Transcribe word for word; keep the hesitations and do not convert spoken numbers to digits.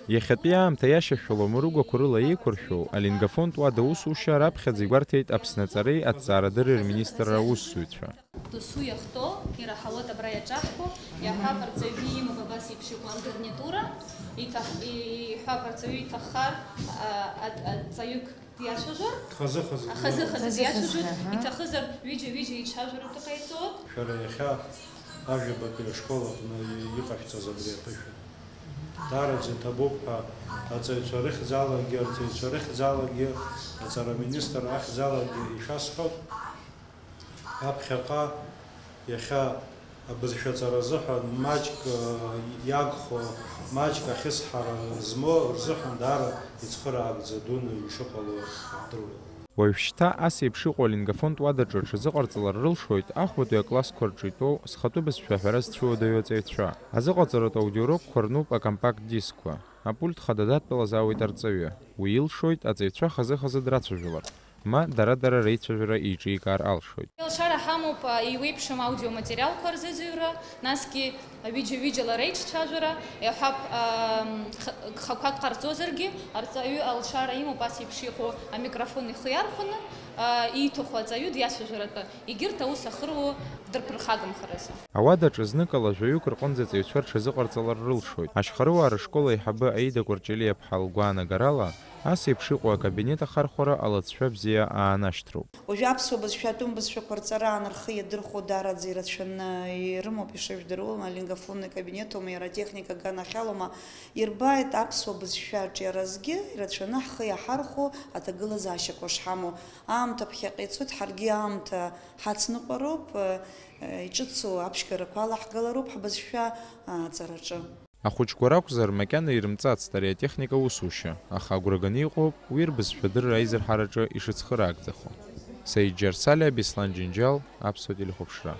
Иахьатәи аамҭа иашьашәалоу амыругақәа рыла еиқәыршәоу алингафонтә уада усушьа раԥхьаӡа игәарҭеит Аԥсны аҵареи аҭҵаарадырреи рминистрра аусзуҩцәа. Досу иахьтәоу ираҳауеит абра иаҿаҳкуа, иаҳҳәап, арҵаҩгьы имоуп абас еиԥш иҟоу агарнитура, иҭах-, и-, иҳәап, арҵаҩы иҭаххар, а, а, а, ҵаҩык диацәажәар, хазы-хазы, хазы-хазы диацәажәоит, аҳа, иҭахызар ҩыџьа-ҩыџьа еицәажәаратәы ҟаиҵоит. Шәара иахьа ажәабатәи ашкол аҟны иҟашәҵаз абри аԥышәа даараӡа иҭабуп ҳәа аҵаҩцәа рыхьӡалагьы, арҵаҩцәа рыхьӡалагьы, аҵара аминистр ахьӡалагьы ишәасҳәап. Аԥхьаҟа иахьа абызшәаҵара азыҳәан маҷк, э, иагхо, маҷк ахьысҳара змоу рзыҳәан даара ицхыраагӡа дуны ишыҟало ҳдыруеит. Уажәшьҭа ас еиԥш иҟоу алингафонтә уадаҿы рҽазыҟарҵалар рылшоит ахәбатәи аклассқәа рҿы итәоу зхатәы бызшәа аҳәара зцәыуадаҩу аҵаҩцәа. Азыҟаҵаратә аудиоурокқәа рнуп акомпакт дискқәа. Апульт хада дадтәалазаауеит арҵаҩы. Уи илшоит аҵаҩцәа хазы-хазы драцәажәалар, ма дара-дара реицәажәара еиҿикаар алшоит. Алшара ҳамоуп, а, еиуеиԥшым аудиоматериалқәа рзыӡырҩра, насгьы ҩыџьа-ҩыџьала реиҿцәажәара, иаҳҳәап, ам, х-, гхақәак ҟарҵозаргьы, арҵаҩы алшара имоуп ас еиԥш иҟоу амикрофон ихы иархәаны, а, ииҭаху аҵаҩы диацәажәаратәы, егьырҭ аус ахыруа дырԥырхагамхаразы. Ауадаҿы зныкала жәаҩык рҟынӡа аҵаҩцәа рҽазыҟарҵалар рылшоит. Ашьхаруаа рышкол аиҳабы Аида Кәарҷелиаԥҳа лгәаанагарала, ас еиԥш иҟоу акабинет ахархәара алыҵшәа бзиа аанашьҭроуп. Уажәы аԥсуа бызшәа, атәым бызшәақәа рҵараан рхы иадырхәо даараӡа ирацәаны ирымоуп, ишыжәдыруа, алингафонный кабинетума, иара атехника аганахьалома, ирбааит аԥсуа бызшәа аҿиаразгьы ирацәаны ҳхы иаҳархәо аҭагылазаашьақәа шҳамоу. Аамҭа ԥхьаҟа ицоит, ҳаргьы аамҭа ҳацныҟәароуп, э, иҿыцу аԥшьгарақәа алаҳгалароуп ҳбызшәа, а, аҵараҿы. Ахәыҷқәа ракәзар, макьана ирымҵацт ари атехника усушьа, аха агәра ганы иҟоуп уи рбызшәа адырра аизырҳараҿы ишыцхыраагӡахо. Саид Џьарсалиа, Беслан Џьынџьал, Аԥсуа телехәаԥшра.